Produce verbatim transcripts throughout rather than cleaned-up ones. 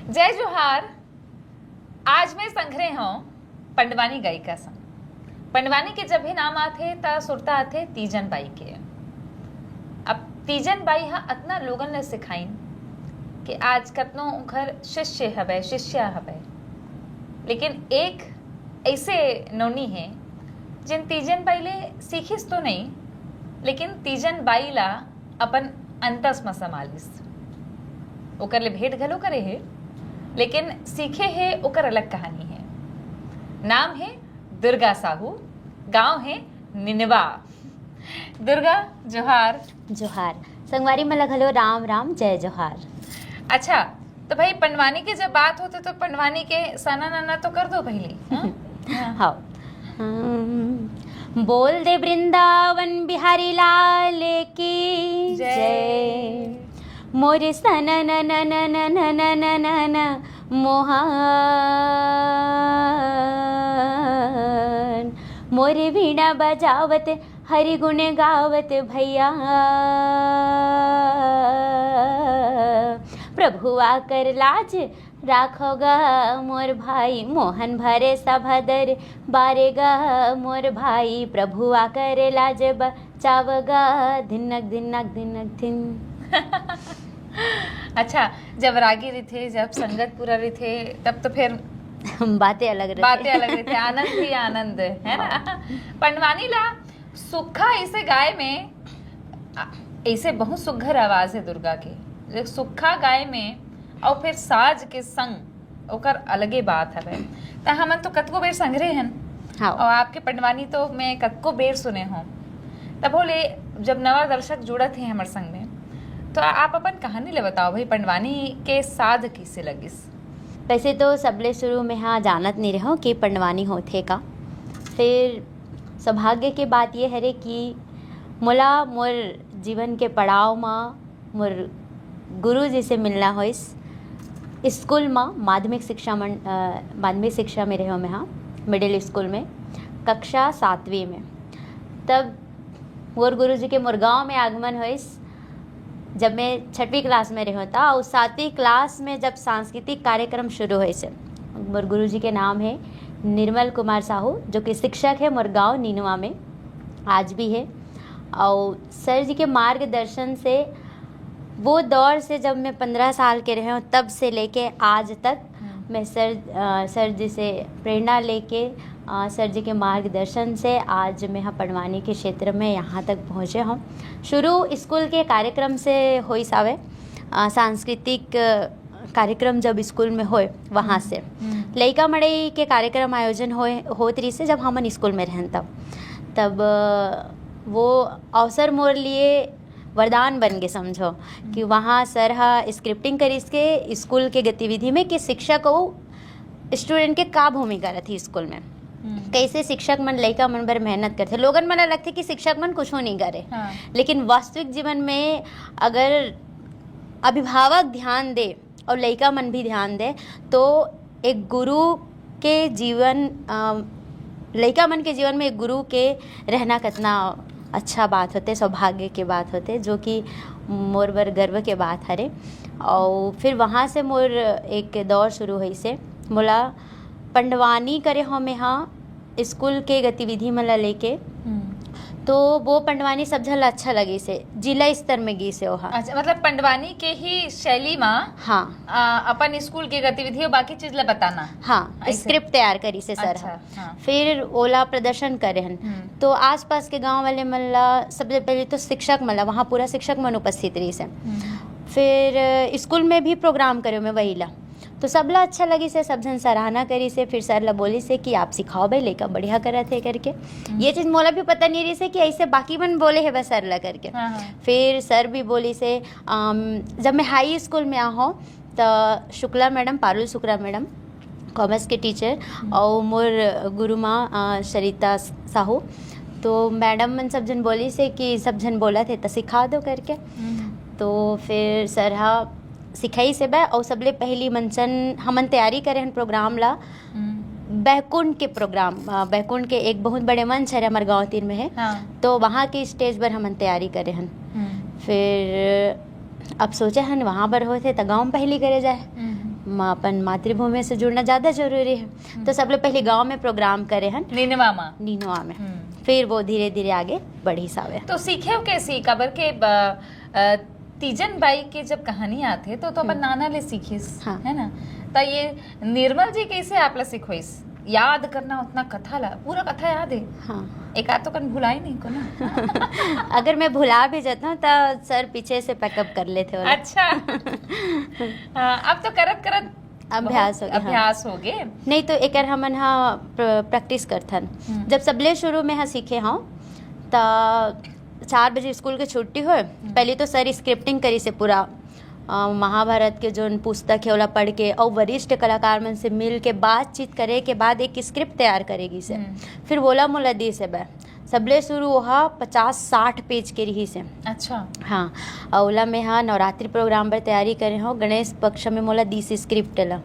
जय जोहार। आज मैं संघरे हूँ पंडवानी गायिका संग। पंडवानी के जब भी नाम आथे, त सुरता आथे तीजन बाई के। अब तीजन बाई ह अतना लोगन ल सिखाइन कि आज कतनो उंखर शिष्य हवय, शिष्या हवय, लेकिन एक ऐसे नोनी हे, जिन तीजन बाई ले सीखिस तो नहीं, लेकिन तीजन बाई ला अपन अंतस म समा लिस। ओकर ले भेंट घलो करे हे, लेकिन सीखे हे ओकर अलग कहानी हे। नाम हे दुर्गा साहू, गांव हे निनवा। दुर्गा, जोहार। जोहार। संगवारी मन ल घलो राम राम, जय जोहार। अच्छा, तो भाई, पंडवानी के जब बात होथे, तो पंडवानी के सना नना तो कर दो पहले, हाँ? हाँ। हम्म, बोल दे वृंदावन बिहारी लाल की जय। जय। मोर सना नना नना नना नना मोहन, मोर वीणा बजावत हरि गुण गावत भैया, प्रभु आकर लाज राखो गा मोर भाई, मोहन भरे सभा दर बारे गा मोर भाई, प्रभु आकर लाज बचाव गा, धिनक धिनक धिनक धिन। अच्छा, जब रागी रहिथे, जब संगत पूरा रहिथे, तब तो फिर बातें अलग रहिथे। बातें अलग रहिथे, आनंद ही आनंद, है ना? हाँ। पंडवानी ला सुक्खा ऐसे गाय में, आ, ऐसे बहुत सुघर आवाज है दुर्गा के, जो सुक्खा गाय में और फिर साज के संग ओकर अलगे बात हवे। त हमन तो कतको बेर संघरे हन, हाँ। और आपके पंडवानी तो मैं कतको बेर सुने हूँ। तब बोले, जब नवा दर्शक जुड़त हे हमर संग में, तो आप अपन कहानी ले बताओ भाई, पंडवानी के साध किसे लगिस? वैसे तो सबले शुरू में हाँ जानत नहीं रहो कि पंडवानी होथे का। फिर सौभाग्य के बात ये हरे कि मोला मोर जीवन के पड़ाव म मोर गुरु जी से मिलना होइस। स्कूल म माध्यमिक शिक्षा मन-, अ, माध्यमिक शिक्षा में रहे मैं हाँ, मिडिल स्कूल में, कक्षा सातवीं में। तब मोर गुरु जी के मोर गाँव में आगमन होइस, जब मैं छठवीं क्लास में रहे था। और सातवीं क्लास में जब सांस्कृतिक कार्यक्रम शुरू होइस, मोर गुरु जी के नाम है निर्मल कुमार साहू, जो कि शिक्षक है मोर गाँव नीनुआ में, आज भी है। और सर जी के मार्गदर्शन से, वो दौर से, जब मैं पन्द्रह साल के रहे हूँ, तब से लेके आज तक हम्म। मैं सर, अ, सर जी से प्रेरणा लेके, अ, सर जी के मार्गदर्शन से आज मैं ह पंडवानी के क्षेत्र में यहाँ तक पहुँचे हूँ। शुरू स्कूल के कार्यक्रम से होइस हावे, अ, सांस्कृतिक, अ, कार्यक्रम जब स्कूल में होए, वहाँ से हम्म। लइका मड़ई के कार्यक्रम आयोजन होए, होत रहिस हे, जब हमन स्कूल में रहन तब। तब, अ, वो अवसर मोर लिए वरदान बन गे, समझो, कि वहाँ सर ह स्क्रिप्टिंग करिस के स्कूल के गतिविधि में कि शिक्षक अउ स्टूडेंट के का भूमिका रहिथे स्कूल में, हम्म। कैसे शिक्षक मन लइका मन बर मेहनत करथे। लोगन मन ल लगथे कि शिक्षक मन कुछो नहीं करे, हाँ। लेकिन वास्तविक जीवन में अगर अभिभावक ध्यान दे और लइका मन भी ध्यान दे, तो एक गुरु के जीवन, अ, लइका मन के जीवन में एक गुरु के रहना कितना अच्छा बात होथे, सौभाग्य के बात होथे, जो कि मोर बर गर्व के बात हरे। और फिर वहाँ से मोर एक दौर शुरू होइस हे। मोला पंडवानी करे हो मैं हाँ स्कूल के गतिविधि मन ला लेके, हम्म। तो वो पंडवानी सब झन ला अच्छा लगिस हे, जिला स्तर में गिस हे ओहा। अच्छा, मतलब पंडवानी के ही शैली मा हाँ। आ, अपन स्कूल के गतिविधि और बाकी चीज ला बताना। हाँ, ऐसे। स्क्रिप्ट तैयार करिस हे सर ह। अच्छा, हाँ। फिर ओला प्रदर्शन करे हन। हम्म। तो आसपास के गांव वाले मन ला, सबसे पहले तो शिक्षक मन ला, वहाँ पूरा शिक्षक मन उपस्थित रहिस हे। हम्म। फिर, अ, स्कूल में भी प्रोग्राम करे मैं वही ला। तो सबला अच्छा लगिस हे, सब झन सराहना करिस हे। फिर सर ला बोलिस हे कि आप सिखाओ भाई, लइका बढ़िया करत हे करके। हम्म। ये चीज मोला भी पता नहीं रहिस हे कि ऐसे बाकी मन बोले हे बस सर ला करके। हाँ, हाँ। फिर सर भी बोलिस हे, अम, जब मैं हाई स्कूल में आहूँ, त Shukla madam, Parul Shukla madam, commerce के टीचर, हम्म। और मोर गुरु माँ, अ, सरिता साहू, तो मैडम मन सब झन बोलिस हे कि सब झन बोलत हे त सिखा दो करके। हम्म। तो फिर सर ह सिखाइस हे बै, और सबले पहली मंचन हमन तैयारी करे हन प्रोग्राम ला, हम्म। बैकुंठ के प्रोग्राम, अ, बैकुंठ के एक बहुत बड़े मंच हरे हमर गाँव तीर में है, हाँ। तो वहाँ के स्टेज पर हमन तैयारी करे हन। हम्म। फिर अब सोचे हन वहाँ पर होथे त गाँव में पहली करे जाए। हम्म। म-, अपन मातृभूमि से जुड़ना ज्यादा जरूरी है। तो सबले पहले गांव में प्रोग्राम करे हन, नीनवा मा। नीनवा में। फिर वो धीरे धीरे आगे बढ़िस हावे। तो सीखे हो कैसे? काबर के ब-, अ, तीजन बाई के जब कहानी आथे तो, तो अपन नाना ले सीखिस, हाँ। है ना? त ये निर्मल जी कैसे आप ला सिखोइस याद करना उतना कथा ला? पूरा कथा याद है? हाँ। एक आध तो कन भुलाई नहीं को ना? अगर मैं भुला भी जाता हूँ तो सर पीछे से पैकअप कर लेते हो। अच्छा। हाँ, अब तो करत करत अभ्यास हो गया, हाँ। अभ्यास हो गए। नहीं तो एकर हमन हा प्र-, प्रैक्टिस करथन। जब सबले शुरू में हा सीखे हूँ त चार बजे स्कूल के छुट्टी होए, पहले तो सर स्क्रिप्टिंग करिस हे पूरा, अ, महाभारत के जोन पुस्तक है ओला पढ़ के, और वरिष्ठ कलाकार मन से मिल के बातचीत करे के बाद एक स्क्रिप्ट तैयार करे गिस हे। फिर वोला मोला दिस हे बे, सबले शुरू ओहा पचास साठ पेज के रिहिस हे। अच्छा। हाँ, अउ ओला मैं हा नवरात्रि प्रोग्राम बर तैयारी करे हूँ, गणेश पक्ष में मोला दिस स्क्रिप्ट ला।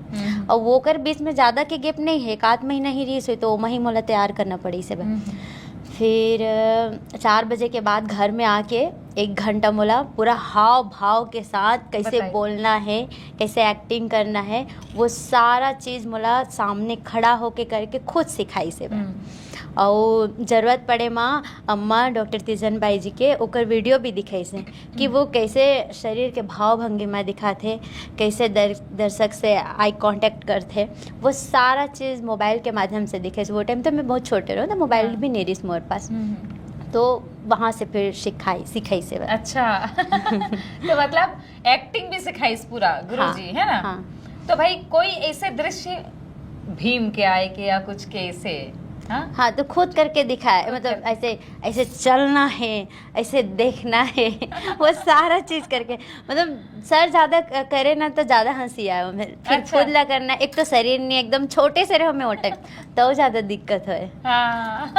और वोकर बीच में ज्यादा के गैप नहीं है, एक आध महीना ही रिहिस होही, तो ओमा ही मोला तैयार करना पड़िस हे बे। फिर, अ, चार बजे के बाद घर में आके एक घंटा मोला पूरा हाव भाव के साथ कैसे बोलना है, कैसे एक्टिंग करना है, वो सारा चीज मोला सामने खड़ा होके करके खुद सिखाइस हे बे। अउ जरूरत पड़े मा अम्मा डॉक्टर तीजन बाई जी के ओकर वीडियो भी दिखाइस हे कि वो कैसे शरीर के भाव भंगिमा दिखाथे, कैसे दर-, दर्शक से आई कॉन्टैक्ट करथे, वो सारा चीज मोबाइल के माध्यम से दिखाइस। वो टाइम तो मैं बहुत छोटे रहूँ, तो मोबाइल भी नहीं रिहिस मोर पास। तो वहाँ से फिर सिखाई, सिखाइस हे बे। अच्छा। तो मतलब एक्टिंग भी सिखाइस पूरा गुरुजी, हाँ, है ना? हाँ। तो भाई कोई ऐसे दृश्य भीम के आए के या कुछ के ऐसे, हाँ? हाँ, तो खुद करके दिखाए, मतलब ऐसे, ऐसे चलना है, ऐसे देखना है, वो सारा चीज करके, मतलब सर ज्यादा क-, करे ना तो ज्यादा हंसी आए हमें। फिर अच्छा। खुद ला करना, एक तो शरीर नहीं, एकदम छोटे से रहे हमें ओटक, तो ज्यादा दिक्कत होए। हाँ।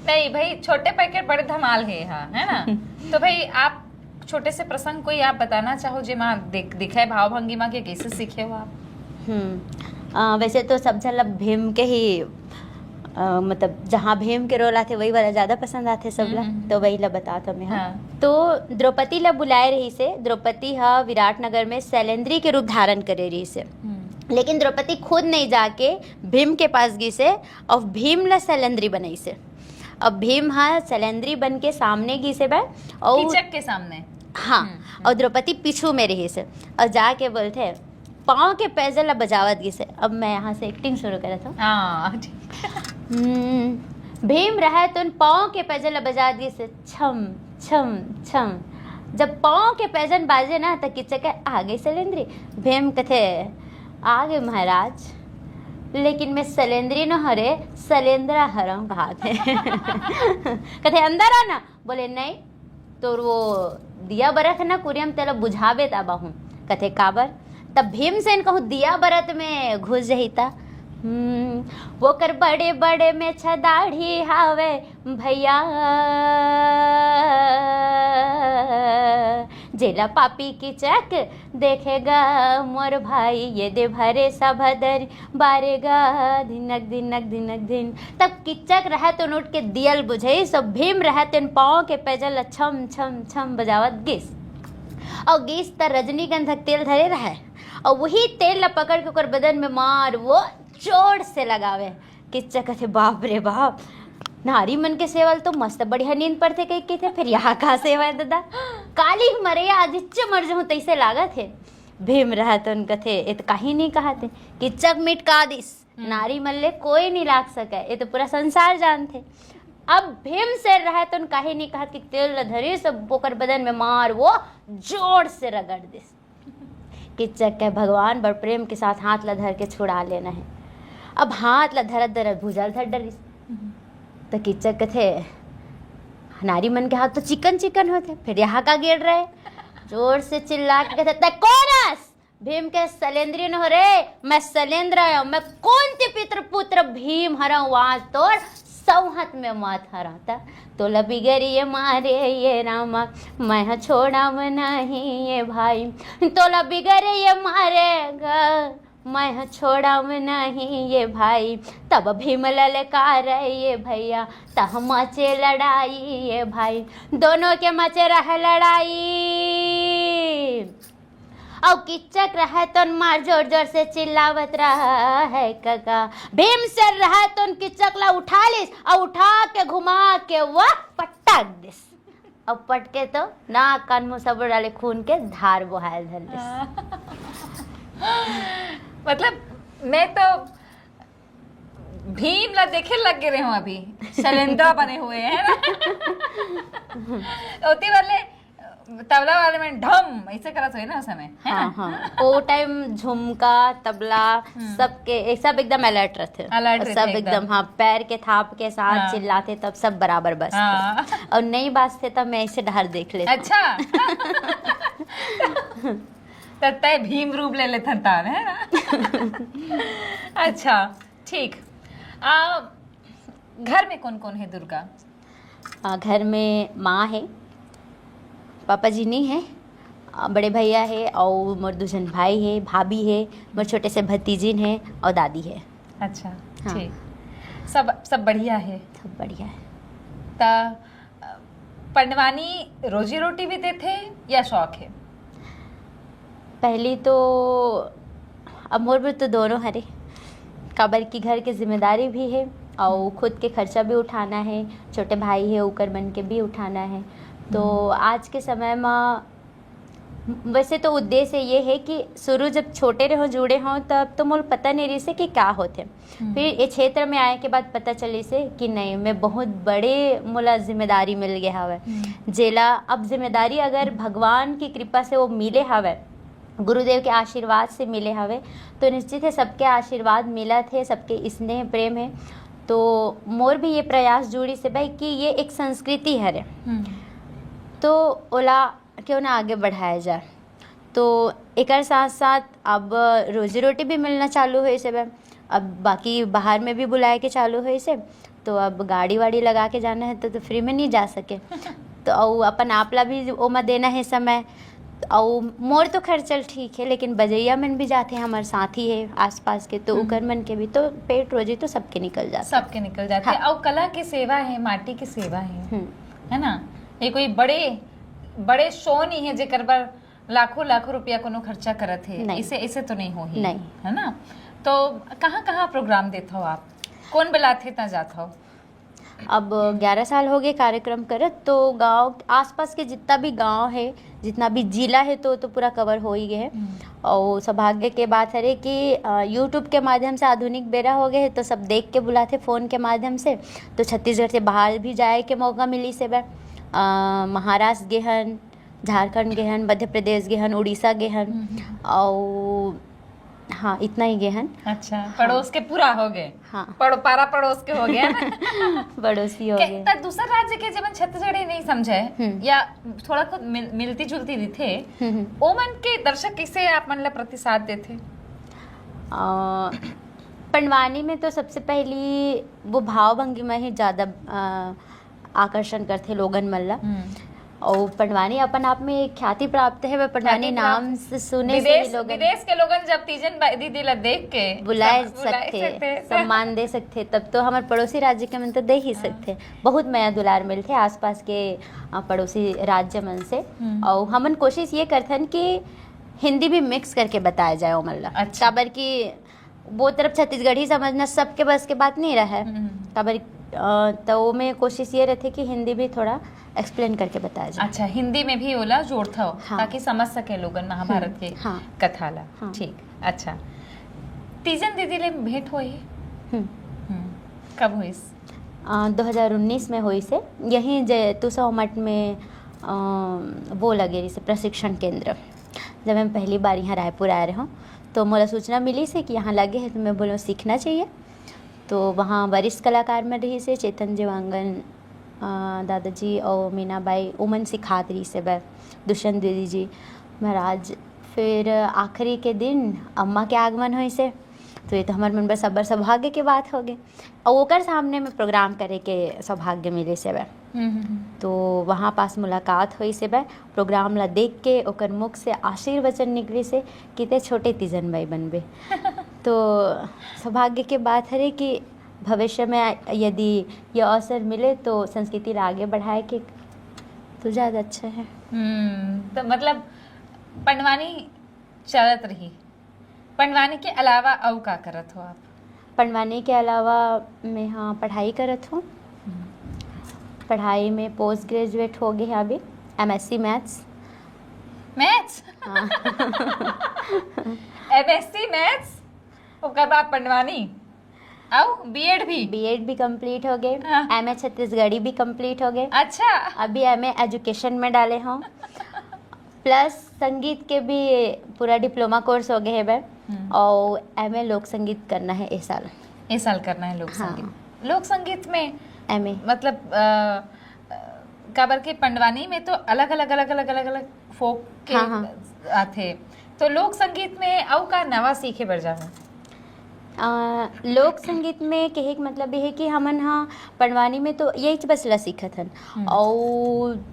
नहीं भाई, छोटे पैकेट बड़े धमाल है, हाँ, है ना? तो भाई आप छोटे से प्रसंग कोई आप बताना चाहो जेमा दिख-, दिखे भाव भंगिमा के, कैसे सीखे हो आप? हम्म, अ, वैसे तो सब झन ला भीम के ही, अ, मतलब जहाँ भीम के रोल आथे वही वाला ज्यादा पसंद आथे सब ला, तो वही ला बतात हमें, हाँ। हाँ। तो द्रौपदी ला बुलाए रहिस हे, द्रौपदी हा विराटनगर में सैलेंद्री के रूप धारण करे रहिस हे। लेकिन द्रौपदी खुद नहीं जाके भीम के पास गिस हे और भीम ला सैलेंद्री बनाइस हे। अब भीम हा सैलेंद्री बन के सामने गिस हे बे, और कीचक के सामने। हाँ, और द्रौपदी पीछू में रहिस हे और जाके बोलथे, "पाँव के पैजल ला बजावत गिस हे।" अब मैं यहाँ से एक्टिंग शुरू करत हूँ। हाँ, ठीक। हम्म, भीम रहे तो पाँव के पैजल ला बजावत गिस हे, छम छम छम। जब पाँव के पैजन बाजे ना, त कीचक के, "आ गे सैलेंद्री।" भीम कथे, "आ गे महाराज, लेकिन मैं सैलेंद्री न हरे, सैलेंद्रा हरंव," कहाथे। कथे, "अंदर आ ना।" बोले, "नहीं, तोर वो दिया बरत ना कुरिया म, तेला बुझाबे तब आहूँ।" कथे, "काबर?" तब भीमसेन कहूँ दिया बरत में घुस जही त। हम्म, "ओकर बड़े बड़े मेछा दाढ़ी हावे भैया, जेला पापी कीचक देखेगा मोर भाई, ये दे भरे सभा दरी बारेगा धिनक धिनक धिनक धिन।" तब कीचक रहे तो उठ के दियल बुझाइस, सब भीम रहे तेन पाँव के पैजल ला छम छम छम बजावत गिस। और गिस त रजनीगंधा के तेल धरे रहे, और वही तेल ला पकड़ के ओकर बदन में मार वो जोर से लगावे। कीचक कथे, "बाप रे बाप, नारी मन के सेवा ल तो मस्त बढ़िया नींद पड़थे," कहि कथे, "फिर यहाँ का सेवा है ददा? काली मरे या आदिच्य मर जहूँ तैसे लागत हे।" भीम रहे तो उन कथे, "ए त काही नहीं कहत हे।" कीचक मिटका दिस, "नारी मन ले कोई नहीं लाग सके, ये तो पूरा संसार जानथे।" अब भीमसेन रहे तो उन काही नहीं कहत कि तेल ल धरिस, सब ओकर बदन में मार वो जोर से रगड़ दिस। कीचक के भगवान बड़ प्रेम के साथ हाथ ला धर के छुड़ा लेना है। अब हाथ ला धरत धरत भुजा ल धर डरिस। त कीचक कथे, "नारी मन के हाथ तो चिकन चिकन होथे, फिर यहाँ का गिर रहे?" जोर से चिल्ला के कथे, "तै कोन अस?" भीम के, "सैलेंद्री न हो रे, मैं सैलेंद्र आयो, मैं कुंती पितृ पुत्र भीम हरंव, आज तोर सौहत में मत हरंव।" त तोला बिगरिये मारे ये रामा, मैं ह छोड़ाव नहीं ये भाई, तोला बिगरिये मारे गा, मैं ह छोड़ाव नहीं ये भाई। तब भीम ललकारे ये भैया, तह मचे लड़ाई ये भाई, दोनों के मचे रह लड़ाई। अउ किच्चक रहय तोन मार जोर जोर से चिल्लावत रहय कका। भीमसेन रहय तोन किच्चक ला उठा लिस अउ उठा के घुमा के वह पटक दिस। अब पटके तो नाक कान मुंह सब डाले, खून के धार बोहायल धर लिस। मतलब मैं तो भीम ला देखे लग गए हूँ अभी। शैलेंद्र बने हुए हैं ना। ओती वाले तबला वाले में ढम ऐसे करत हुए ना उस समय, है हाँ ना? हाँ, वो टाइम झुमका, तबला, सबके, सब एकदम अलर्ट रहते। Alert रहते सब एकदम। एकदम, हाँ, पैर के थाप के साथ हाँ। चिल्लाते, तब सब बराबर बजते। हाँ। और नहीं बाजते तब मैं ऐसे डहर देख लेती। अच्छा। त तय भीम रूप ले लेथन तान, है ना? अच्छा, ठीक। आ, घर में कौन कौन है दुर्गा? आ, घर में माँ है, पापा जी नहीं है, आ, बड़े भैया है और मोर दो जन भाई है, भाभी है, मोर छोटे से भतीजिन है और दादी है। अच्छा, हाँ। ठीक। सब सब बढ़िया है। सब बढ़िया है। त अ, पंडवानी रोजी रोटी भी देथे या शौक है? पहली तो अब मोर बर तो दोनों हरे, काबर की घर के जिम्मेदारी भी है और खुद के खर्चा भी उठाना है, छोटे भाई है ओकर मन के भी उठाना है। तो आज के समय में वैसे तो उद्देश्य ये है कि शुरू जब छोटे रहो, जुड़े हो, तब तो मोला पता नहीं रहिसे कि क्या होथे। फिर ये क्षेत्र में आए के बाद पता चलिसे कि नहीं, मैं बहुत बड़े मोला जिम्मेदारी मिल गए हवे, जेला अब जिम्मेदारी अगर भगवान की कृपा से वो मिले हवे, गुरुदेव के आशीर्वाद से मिले हवे, तो निश्चित है सबके आशीर्वाद मिलत है, सबके स्नेह प्रेम है। तो मोर भी ये प्रयास जुड़िसे भाई कि ये एक संस्कृति हरे, तो ओला क्यों ना आगे बढ़ाया जाए। तो एकर साथ साथ अब रोजी रोटी भी मिलना चालू होइसे बा। अब बाकी बाहर में भी बुलाए के चालू होइसे, तो अब गाड़ी वाड़ी लगा के जाना है तो, तो फ्री में नहीं जा सके। तो अउ अपन आप ला भी ओमा देना है समय। अउ मोर तो खैर चल ठीक है, लेकिन बजैया मन भी जाथे, हमर साथी है आसपास के, तो ओकर मन के भी तो पेट रोजी तो सबके निकल जाथे। सबके निकल जाथे। हाँ। अउ कला के सेवा है, माटी के सेवा है, हम्म। है ना? ये कोई बड़े बड़े शो नहीं है जेकर बर लाखों लाखों रुपया कोनो खर्चा करत है। नहीं। इसे इसे तो नहीं होही, नहीं। है ना? तो कहाँ कहाँ प्रोग्राम देत हो आप? कौन बुलाथे ता जात हो? अब ग्यारह साल हो गए कार्यक्रम करत, तो गांव आसपास के जितना भी गांव है, जितना भी जिला है, तो तो पूरा कवर हो ही गए है। और सौभाग्य के बात हरे कि अ, YouTube के माध्यम से आधुनिक बेरा हो गए है, तो सब देख के बुलाथे फोन के माध्यम से। तो छत्तीसगढ़ से बाहर भी जाए के मौका मिलिसे बा। अ, महाराष्ट्र गेहन, झारखंड गेहन, मध्य प्रदेश गेहन, उड़ीसा गेहन, और हाँ, इतना ही गेहन। अच्छा, पड़ोस के पूरा हो गए। हाँ। पड़ो पारा पड़ोस के हो गया ना। पड़ोसी हो के- गए। त दूसर राज्य के जब छत्तीसगढ़ी नहीं समझे हम्म। या थोड़ा खुद मिल, मिलती जुलती रहिथे, हम्म, हम्म। ओमन के दर्शक कैसे आप मन ला प्रतिसाद देथे? अ, पंडवानी में तो सबसे पहली वो भाव भंगिमा ही ज्यादा अ, आकर्षण करथे लोगन मन ला। और पंडवानी अपन आप में एक ख्याति प्राप्त है, वह पंडवानी ख्याति नाम प्राप्त। से सुने से ही विदेश लोगन विदेश के लोगन जब तीजन बा- दीदी ला देख के बुलाए सम- बुलाए सकथे, सम्मान दे सकथे, तब तो हमर पड़ोसी राज्य के मन तो दे ही सकथे। बहुत मया दुलार मिलथे आसपास के अ, पड़ोसी राज्य मन से। और हमन कोशिश ये करथन कि हिंदी भी मिक्स करके बताया जाए ओमन ला। अच्छा। काबर कि वो तरफ छत्तीसगढ़ी समझना सबके बस के बात नहीं रहे। काबर अ, तो ओमे कोशिश ये रहथे कि हिंदी भी थोड़ा एक्सप्लेन करके बताया जाए। अच्छा, हिंदी में भी ओला जोड़थव हाँ। ताकि समझ सके लोगन महाभारत के हाँ। कथा ला। हाँ। ठीक, अच्छा, तीजन दीदी ले भेंट होई? हम्म। हम्म, कब होइस? अ, दो हज़ार उन्नीस में होइसे, यही जैतूसा मठ में अ, वो लगे रहिसे प्रशिक्षण केंद्र। जब मैं पहली बार यहाँ रायपुर आए रहे हूँ, तो मोला सूचना मिलिसे कि यहाँ लगे है, तो मैं बोलो सीखना चाहिए। तो वहाँ वरिष्ठ कलाकार मन रहिसे चेतन देवांगन, अ, दादाजी और मीनाबाई, ओमन सिखात रहिसे बर, दुष्यंत द्विवेदी जी महाराज। फिर आखिरी के दिन अम्मा के आगमन होइसे, तो ये तो हमर मन बर सबर सौभाग्य के बात हो गए। और ओकर सामने में प्रोग्राम करे के सौभाग्य मिलिसे बर। तो वहाँ पास मुलाकात होइसे बर, प्रोग्राम ला देख के ओकर मुख से आशीर्वचन निकलिसे कि ते छोटे तीजन बाई बनबे। तो सौभाग्य के बात हरे कि भविष्य में यदि ये अवसर मिले तो संस्कृति ला आगे बढ़ाए के तो ज़्यादा अच्छा है। हम्म, तो मतलब पंडवानी चलत रही। पंडवानी के अलावा अउ का करत हो आप? पंडवानी के अलावा मैं हाँ पढ़ाई करत हूँ। पढ़ाई में पोस्ट ग्रेजुएट हो गए हैं अभी, एमएससी मैथ्स। मैथ्स? हाँ। एमएससी मैथ्स, ओकर बाद पंडवानी, अउ बीएड भी? बीएड भी कंप्लीट हो गए, हाँ। एमए छत्तीसगढ़ी भी कंप्लीट हो गए। अच्छा। अभी एमए एजुकेशन में डाले हूँ, प्लस संगीत के भी पूरा डिप्लोमा कोर्स हो गए है बे। हम्म। और एमए लोक संगीत करना है इस साल। ये साल करना है लोक हाँ। संगीत। लोक संगीत में एमए मतलब अ, अ, काबर के पंडवानी में तो अलग अलग अलग अलग अलग अलग फोक के हाँ, हाँ। आथे, तो लोक संगीत में अउ का नवा सीखे बर जाहूँ? आ, लोक संगीत में कहे के मतलब ये है कि हमन हा पंडवानी में तो यही बस ला सीखत हन। हम्म। और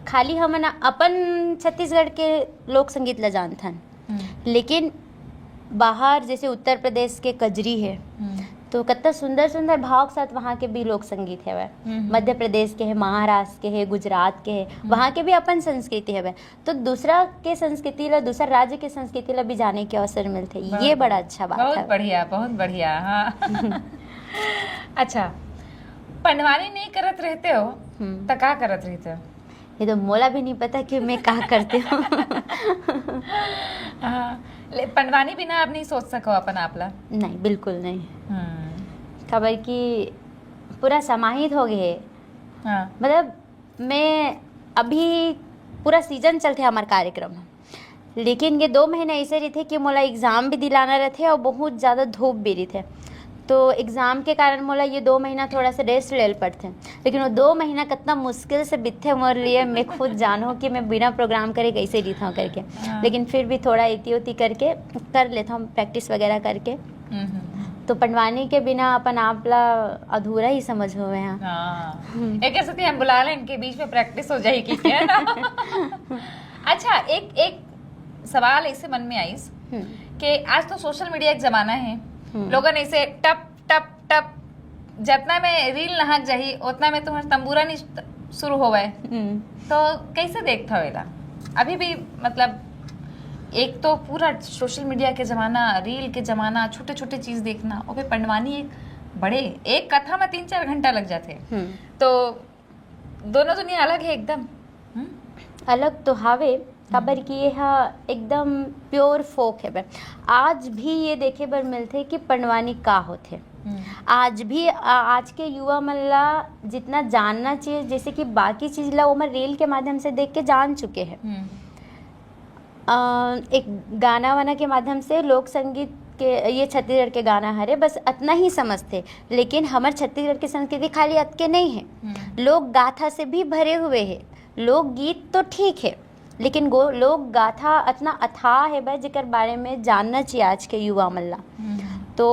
खाली हमन अपन छत्तीसगढ़ के लोक संगीत ला जानत हन, हम्म, लेकिन बाहर जैसे उत्तर प्रदेश के कजरी है, हम्म, तो कितना सुंदर सुंदर भाव के साथ वहाँ के भी लोक संगीत है। हम्म। मध्य प्रदेश के है, महाराष्ट्र के है, गुजरात के है, वहाँ के भी अपन संस्कृति है। तो दूसरा के संस्कृति ला, दूसरा राज्य के संस्कृति ला भी जाने के अवसर मिलते, ये बहुत बड़ा अच्छा बात बहुत है। बढ़िया, बहुत बढ़िया। हाँ। अच्छा, पंडवानी नहीं करत रहते हो हम्म। तो का करत रहते हो? ये तो मोला भी नहीं पता कि मैं का करते हूँ। हाँ, ले, पंडवानी बिना आप नहीं सोच सको अपन आप ला। नहीं, बिल्कुल नहीं। हम्म, काबर कि पूरा समाहित हो गए है। हाँ। मतलब मैं अभी पूरा सीजन चलते हमारे कार्यक्रम में, लेकिन ये दो महीना ऐसे रहिथे कि मोला एग्जाम भी दिलाना रहथे और बहुत ज़्यादा धूप भी रहिथे। तो एग्जाम के कारण मोला ये दो महीना थोड़ा सा रेस्ट ले पड़थे, लेकिन वो दो महीना कितना मुश्किल से बीतथे मोर लिए, मैं खुद जानो कि मैं बिना प्रोग्राम करे कैसे रहिथव करके। हाँ। लेकिन फिर भी थोड़ा इति उति करके कर लेथव, प्रैक्टिस वगैरह करके। हम्म, हम्म, हम्म। तो पंडवानी के बिना अपन आप ला अधूरा ही समझ होवे हैं। हाँ। हम्म। एक ऐसे हम बुला लें इनके बीच में, प्रैक्टिस हो जाएगी क्या ना? अच्छा, एक एक सवाल ऐसे मन में आइस हम्म। कि आज तो सोशल मीडिया के जमाना है, हम्म। लोगन ऐसे टप टप टप, जितना में रील लहक जाही उतना में तुम्हार तंबूरा नहीं शुरू होवे, हम्म। तो कैसे देखता हो एला? अभी भी मतलब एक तो पूरा सोशल मीडिया के जमाना, रील के जमाना, छोटे छोटे चीज देखना, ओपे पंडवानी एक बड़े, एक कथा में तीन चार घंटा लग जाते। हम्म। तो दोनों दुनिया अलग है एकदम। हम्म? अलग तो हावे, काबर कि ये हा एकदम प्योर फोक है बे। आज भी ये देखे बर मिलथे कि पंडवानी का होथे। हम्म। आज भी आ, आज के युवा मन ला जितना जानना चाहिए, जैसे कि बाकी चीज ला ओमन रील के माध्यम से देख के जान चुके हैं। हम्म। अ, एक गाना वाना के माध्यम से लोक संगीत के, ये छत्तीसगढ़ के गाना हरे, बस अतना ही समझथे, लेकिन हमर छत्तीसगढ़ के संस्कृति खाली अतके नहीं है, हम्म। लोक गाथा से भी भरे हुए है। लोकगीत तो ठीक है, लेकिन गो लोक गाथा अतना अथाह है बे, जेकर बारे में जानना चाहिए आज के युवा मन ला। हम्म। तो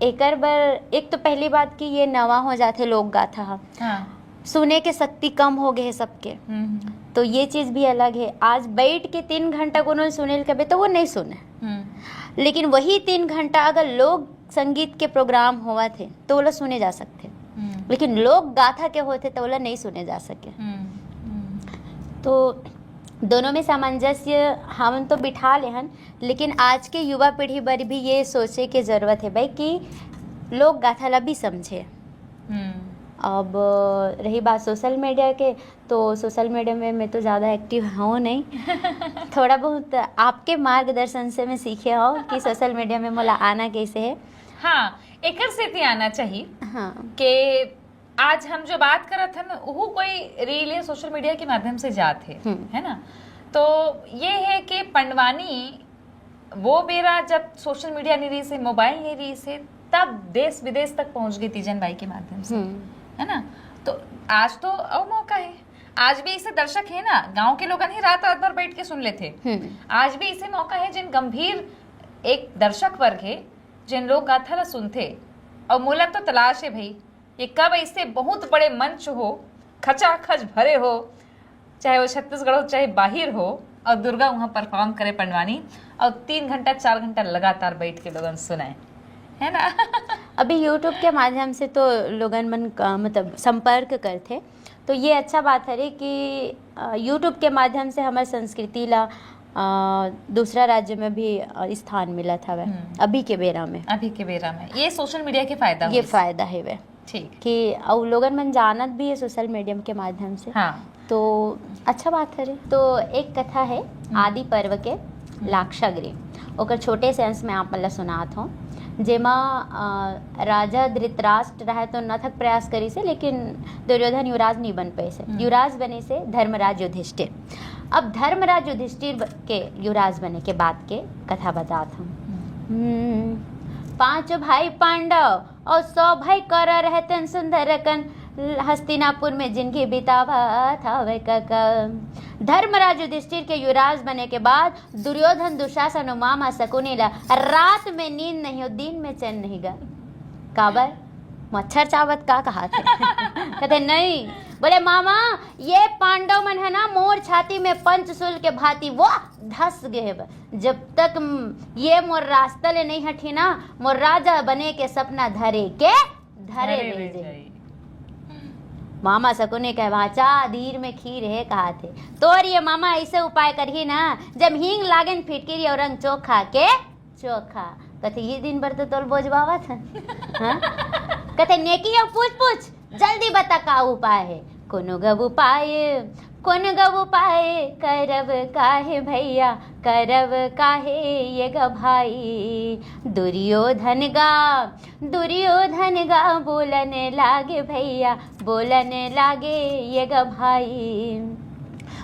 एकर बर एक तो पहली बात कि ये नवा हो जाथे लोक गाथा ह। हाँ। सुने के शक्ति कम हो गए है सबके, हम्म। तो ये चीज भी अलग है। आज बैठ के तीन घंटा कोनो सुने ल कबे तो वो नहीं सुने, हम्म। लेकिन वही तीन घंटा अगर लोक संगीत के प्रोग्राम होवत हे तो ओला सुने जा सकथे, हम्म। लेकिन लोक गाथा के होथे तो ओला नहीं सुने जा सके। हम्म। हम्म। तो दोनों में सामंजस्य हमन तो बिठा ले हन, लेकिन आज के युवा पीढ़ी बर भी ये सोचे के जरूरत है भाई कि लोक गाथा ला भी समझे। हम्म। अब रही बात सोशल मीडिया के, तो सोशल मीडिया में मैं तो ज़्यादा एक्टिव हूँ नहीं। थोड़ा बहुत आपके मार्गदर्शन से मैं सीखे हूँ कि सोशल मीडिया में मोला आना कैसे है। हाँ, एकर सेती आना चाहिए हाँ। कि आज हम जो बात करत हन, वो कोई रील या सोशल मीडिया के माध्यम से जात है, हम्म। है ना? तो ये है कि पंडवानी वो बेरा जब सोशल मीडिया नहीं रही से, मोबाइल नहीं रही से, तब देश विदेश तक पहुंच गई तीजन बाई के माध्यम से, हम्म। है ना? तो आज तो और मौका है, आज भी इसे दर्शक है ना, गांव के लोगन ही रात रात भर बैठ के सुन लेते। हम्म। आज भी इसे मौका है, जिन गंभीर एक दर्शक वर्ग है, जिन लोक गाथा ला सुनते। और मोला तो तलाश है भाई, ये कब ऐसे बहुत बड़े मंच हो, खचाखच भरे हो, चाहे वो छत्तीसगढ़ हो चाहे बाहर हो, और दुर्गा वहाँ परफॉर्म करे पंडवानी, और तीन घंटा चार घंटा लगातार बैठ के लोगन सुनाए, है ना? अभी यूट्यूब के माध्यम से तो लोगन मन का, मतलब, संपर्क करथे, तो ये अच्छा बात हरे कि अ, यूट्यूब के माध्यम से हमर संस्कृति ला अ, दूसरा राज्य में भी अ, स्थान मिलत हवय। हम्म। अभी के बेरा में अभी के बेरा में ये सोशल मीडिया के फायदा ये होइस। फायदा हेवय ठीक। कि अउ लोगन मन जानत भी है सोशल मीडिया के माध्यम से। हाँ। तो अच्छा बात हरे। तो एक कथा है हम्म। आदि पर्व के हम्म। लाक्षागृह, ओकर छोटे से अंश में आप मन ला सुनात हूँ, जेमा अ, राजा धृतराष्ट्र रहे तो नथक प्रयास करिस हे, लेकिन दुर्योधन युवराज नहीं बन पाइस हे। हम्म। युवराज बनिस हे धर्मराज युधिष्ठिर। अब धर्मराज युधिष्ठिर ब-, के युवराज बने के बाद के कथा बतात हूँ। हम्म। हम्म, पांच भाई पांडव और सौ भाई कौरव रहते हैं सुंदर रकन, हस्तिनापुर में जिनकी बितावत हवे कका। धर्मराज युधिष्ठिर के युवराज बने के बाद दुर्योधन, दुशासन और मामा शकुनी ला रात में नींद नहीं हो, दिन में चैन नहीं गा। काबर? मच्छर चावत का कहा थे? कहते नहीं। बोले, "मामा, ये पांडव मन है ना, मोर छाती में पंचशूल के भांति वो धस गए हे। जब तक म-, ये मोर रास्ता ले नहीं हटी ना, मोर राजा बने के सपना धरे के धरे धरे रह रह जाई।" जाई। मामा शकुनी कहे, "भांचा, धीर में खीर है," कहा थे। तोर ये मामा ऐसे उपाय करही ना, जब हींग लागेन फिटकिरी और रंग चोखा के चोखा। कथे, "ये दिन भर तो तोल बोझवावत हन।" हाँ? कथे, "नेकी अउ पूछ पूछ, जल्दी बता का उपाय है?" "कोनो गब उपाय, कोनो गब उपाय, करब काहे भैया, करब काहे ये ग भाई?" दुर्योधन गा, दुर्योधन गा, बोलन लागे भैया, बोलन लागे ये ग भाई।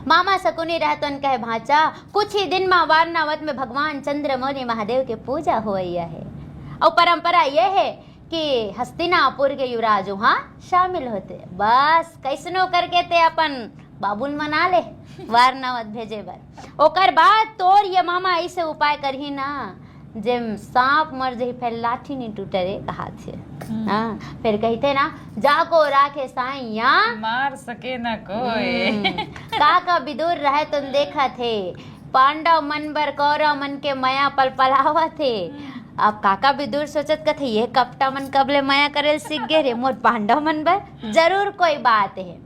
मामा शकुनी रहतोन कहे, "भांचा, कुछ ही दिन मा वारणावत में भगवान चंद्रमौली महादेव के पूजा होइया है।" और परंपरा ये है कि हस्तिनापुर के युवराज वहाँ शामिल होते। बस कैसनो करके ते अपन बाबुल मना ले, वारणावत भेजे बर। ओकर बाद तोर ये मामा ऐसे उपाय करही ना, जेम सांप मर जही, फेर लाठी नहीं टूटे रे, कहा थे। हम्म। हाँ, फिर कहते ना, "जाको राखे साइया, मार सके ना कोई।" हम्म, काका विदुर रहे तुम देखा थे, पांडव मन बर कौरव मन के मया पलपलावा थे। हम्म। अब काका विदुर सोचत कथे, "ये कपटा मन कब ले मया करे सीख गए रे, मोर पांडव मन बर जरूर कोई बात है।"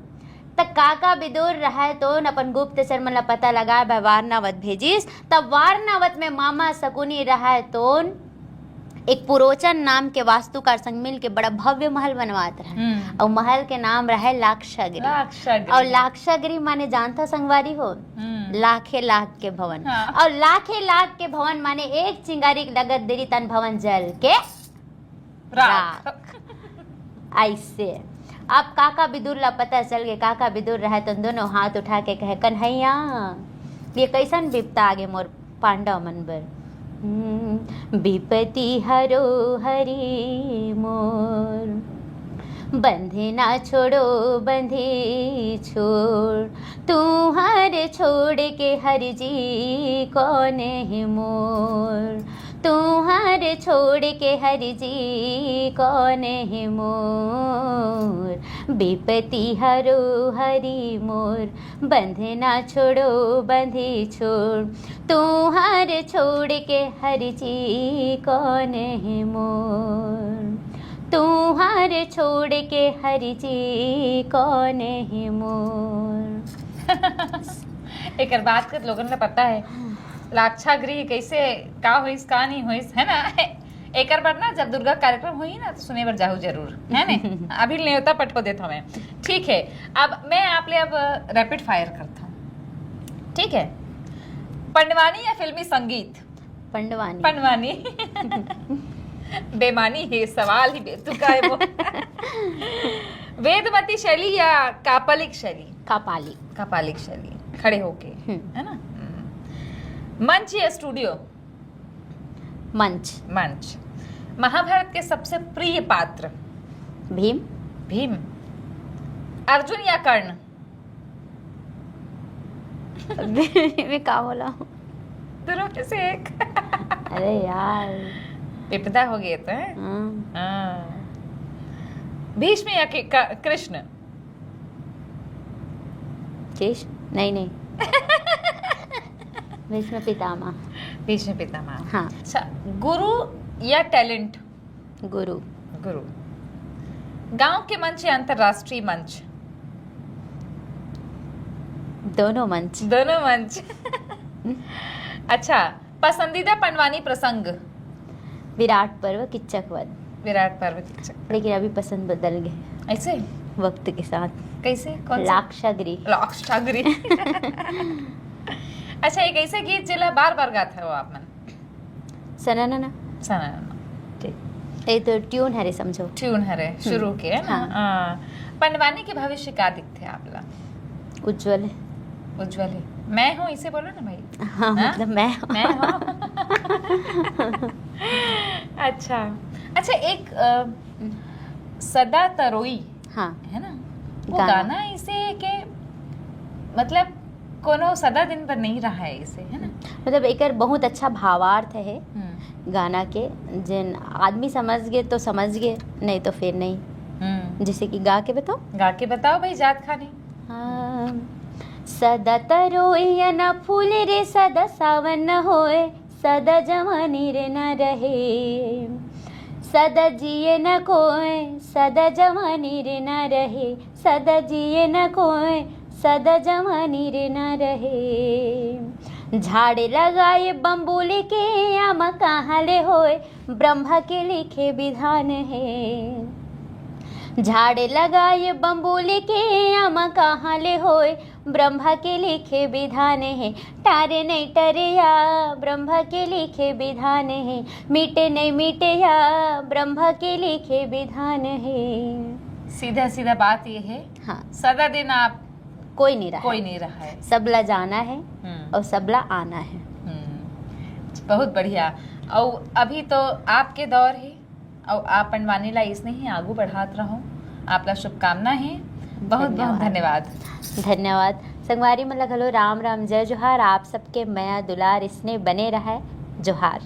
त काका विदुर रहे तोन अपन गुप्तचर मन ला पता लगाए बर वारणावत भेजिस। तब वारणावत में मामा शकुनी रहे तोन एक पुरोचन नाम के वास्तुकार संग मिल के बड़ा भव्य महल बनवात रहे। हम्म। और महल के नाम रहे लाक्षागृह। लाक्षागृह। और लाक्षागृह माने जानता संगवारी हो, हम्म। लाखे लाख के भवन। हाँ। और लाखे लाख के भवन माने एक चिंगारी लगत देरी तन भवन जल के राख। राख। ऐसे अब काका विदुर ला पता चल गए। काका विदुर रहे तो दोनों हाथ उठा के कहे, "कन्हैया, ये कैसन विपता आगे मोर पांडव मन बर?" हम्म, "विपति हरो हरि मोर, बंधे ना छोड़ो बंधे छोड़, तुहर छोड़ के हरि जी कौन है मोर, तुहर छोड़ के हरि जी कौन है मोर, विपति हरो हरि मोर, बंधे ना छोड़ो बंधे छोड़, तुहर छोड़ के हरि जी कौन है मोर, तुहर छोड़ के हरि जी कौन है मोर।" एकर बात के लोगन ला पता है, लाक्षागृह कैसे, का होइस, का नहीं होइस, है ना? एकर बर ना, जब दुर्गा कार्यक्रम होही ना, तो सुने बर जाहू जरूर, है ने? अभी नेवता पठो देत हमें। ठीक है, अब मैं आप ले अब रैपिड फायर करता हूँ, ठीक है? पंडवानी या फिल्मी संगीत? पंडवानी। पंडवानी। बेमानी है, सवाल ही बेतुका है वो। वेदमती शैली या कापालिक शैली? कापालिक। कापालिक शैली, खड़े होके, हम्म। है ना? हम्म। मंच या स्टूडियो? मंच। मंच। महाभारत के सबसे प्रिय पात्र? भीम। भीम। अर्जुन या कर्ण? मैं का बोला हूँ? दोनों में से एक। अरे यार। विपदा हो गए तो, हैं? हाँ। हाँ। भीष्म या कि-, क-, कृष्ण? कृष्ण? नहीं, नहीं। भीष्म पितामह। भीष्म पितामह। हाँ। अच्छा, गुरु या टैलेंट? गुरु। गुरु। गांव के मंच या अंतर्राष्ट्रीय मंच? दोनों मंच। दोनों मंच। अच्छा, पसंदीदा पंडवानी प्रसंग? विराट पर्व किच्चक वध। विराट पर्व किच्चक। लेकिन अभी पसंद बदल गए ऐसे? वक्त के साथ। कैसे? कौन सा? लाक्षागृह। लाक्षागृह। अच्छा, एक ऐसे गीत जेला बार बार गात हो आप मन? सना ना ना। सना ना। ठीक। ये तो ट्यून हरे समझो। ट्यून हरे शुरू के, है ना? हाँ। हाँ। पंडवानी के भविष्य का दिखथे आप ला? उज्जवल है। उज्जवल है। मैं हूँ, इसे बोलो ना भाई। हाँ, हाँ? मतलब मैं। मैं हूँ। अच्छा। अच्छा, एक अ, सदा तरोई हाँ। है ना, वो गाना। गाना ऐसे है कि मतलब कोनो सदा दिन पर नहीं रहा है इसे, है ना? मतलब एकर बहुत अच्छा भावार्थ है हम्म। गाना के। जिन आदमी समझ गए तो समझ गए, नहीं तो फिर नहीं। हम्म। जैसे कि गा के बताओ। गा के बताओ भाई, जात खानी। हाँ। सदा तरोइया ना फूल रे, सदा सावन न होए, सदा जवानी रे ना रहे। सदा जिए न कोय, सदा जवानी रे ना रहे, सदा जिए न कोय, सदा जवानी रे ना रहे। झाड़े लगाए बम्बूली के, आमा कहाँ ले होए, ब्रह्मा के लिखे विधान है। झाड़े लगाए बम्बूली के, आमा कहाँ ले होए, ब्रह्मा के लिखे विधान है। टारे नहीं टरे या, ब्रह्मा के लिखे विधान है। मिटे नहीं मिटे या, ब्रह्मा के लिखे विधान है। सीधा सीधा बात ये है, हाँ। सदा दिन आप कोई नहीं रहा। कोई नहीं रहा है। सबला जाना है हम्म। और सबला आना है। हम्म। बहुत बढ़िया। और अभी तो आपके दौर है और आप पंडवानी ला इसने ही आगू बढ़ात रहो। आपला शुभकामना है। बहुत बहुत धन्यवाद। धन्यवाद। संगवारी मन ला घलो राम राम, जय जोहार। आप सबके मया दुलार इसने बने रहे। जोहार।